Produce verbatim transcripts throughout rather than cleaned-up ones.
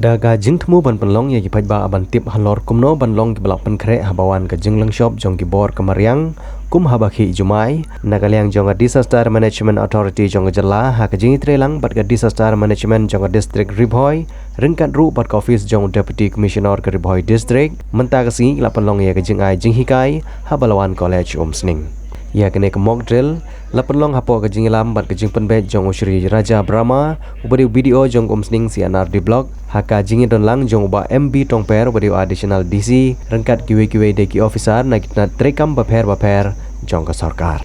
Ïa ka jingthmu ban pynlong ïa ki paidbah ban tip halor kumno ban long kiba la pynkhreh haba wan ka jinglong shop jong ki bor ka mariang kum haba khih jumai, na ka liang jong ka Disaster Management Authority jong ka jylla ha ka jingïatreilang bad ka Disaster Management jong ka District Ri Bhoi ryngkat ruh bad ka ophis jong u Deputy Commissioner ka Ri Bhoi District, mynta ka sngi la pynlong ïa ka jingai jinghikai ha Balawan College Umsning. Ïa kane ka mock drill la pynlong hapoh ka jingïalam bad ka jingpynbeit jong u Shri Raja Brahma, uba dei u B D O jong ka Umsning C and R D Block, ha ka jingïadonlang jong u Bah M B Tongper, uba dei u Additional D C, ryngkat kiwei kiwei de ki officer na ki tnat treikam bapher bapher jong ka sorkar.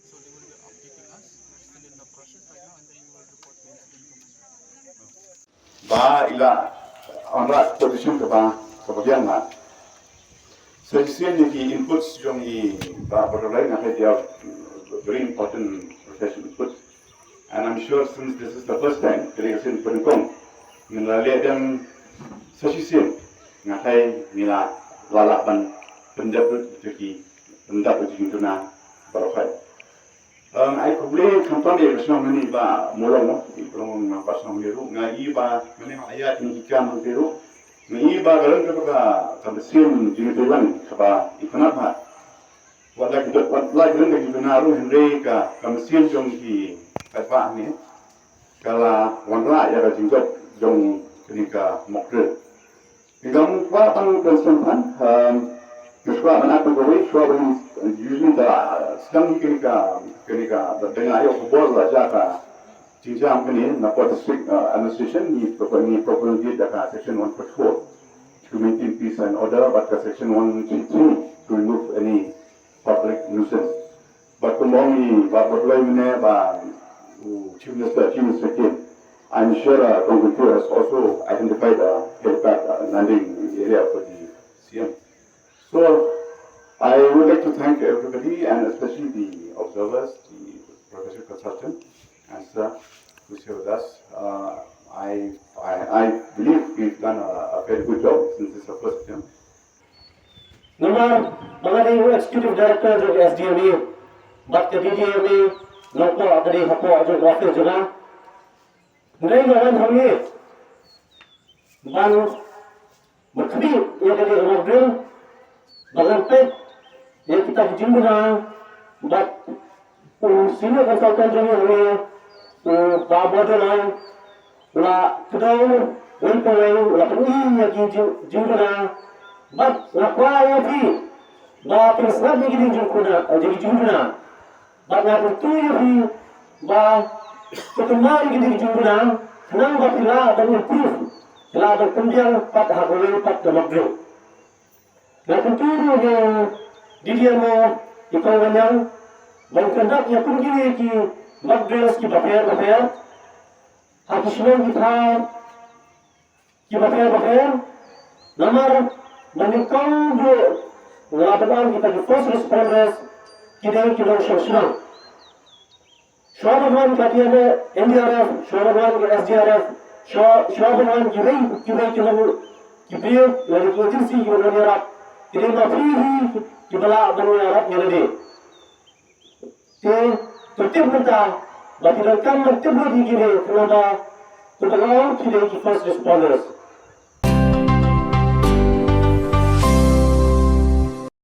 So they will be updating us. We're still in the process right now, and then we will report to incident command. Ba ila on the position kaba kaba biang na. So you see the inputs jong i ba ba rai na, they are very important professional inputs. And I'm sure since this is the first time, kali ka sin pun kong, ngi la leh dem sa shisien, nga thei ngi la la la ban pyndep lut ki, pyndep lut ki tuna baroh. Um, ai khublei khamtam ïa ka shnong ngi ba Mawlong, i Mawlong ba shnong ngi ruh, nga i ba ngi ma aya ngi ki kam ngi ruh, nga i ba ka leng ka ka ka mynsiem jingïatreilang kaba i khnap ha. Wat la ki dot, wat la ki dot ki duna ruh hynrei ka, ka mynsiem jong ki paidbah ne ka la wanrah ïa ka jingjop jong kane ka mock drill. Ki kam kwah tang ban sngewthuh, um, ki kwah ban act kawei, kwah ban usually da sdang hi kane ka, kane ka da dang ayo khubor la jia ka jingjia kane na ka district, uh, administration, ngi proper, ngi proper ngi da ka section one forty-four to maintain peace and order, but ka section one three three to remove any public nuisance. But kumba ong i Bah Bahdiloi mynne ba u Chief Minister, Chief Minister came, I'm sure, uh, Kong Kyntu has also identified a helipad, uh, landing area for the C M. So I would like to thank everybody and especially the observers, the professional consultant, and sir, who's here with us. Uh, I, I, I believe we've done a, a very good job since it's the first attempt. Namar ba nga dei u Executive Director jong ka S D M A bad ka D D M A, nangta ka dei hapoh jong ka office jong nga. Nga dei nga wan hangne ban ba khmih ïa kane ka mock drill, ba ngan peit ïa kita ki jingduna bad u senior consultant jong ngi, u Bah Bahdiloi, u la kdew wei pa wei, u la pyni ïa ki jing, jingduna. Bad nga kwah ïa phi ba phin sngap ïa ki jingduna, ïa ki jingduna. Bad nga kyntu ïa phi ba to kynmaw ïa ki jingduna khnang ba phi lah ban improve, phi lah ban pynbiang pat ha kawei pat ka mock drill. Nga kyntu ruh ïa u D D M O i Kong Wanniang ban conduct ïa kum kine ki mock drills kiba pher bapher ha ki shnong ki thaw kiba pher bapher. Namar ba nyngkong ruh nga la pynban kita ki first responders ki dei ki nongshong shnong. Shuwa ban wan ka N D R F, shuwa ban wan ka S D R F, shuwa, shuwa ban wan kiwei kiwei ki long ki briew lane ki agency kiba don ïarap, ki dei ma phi hi kiba lah ban ïarap ïa lade. Te to tip mynta ba ki donkam ban tip lut ïa kine, khnang ba to pynlong ki dei ki first responders.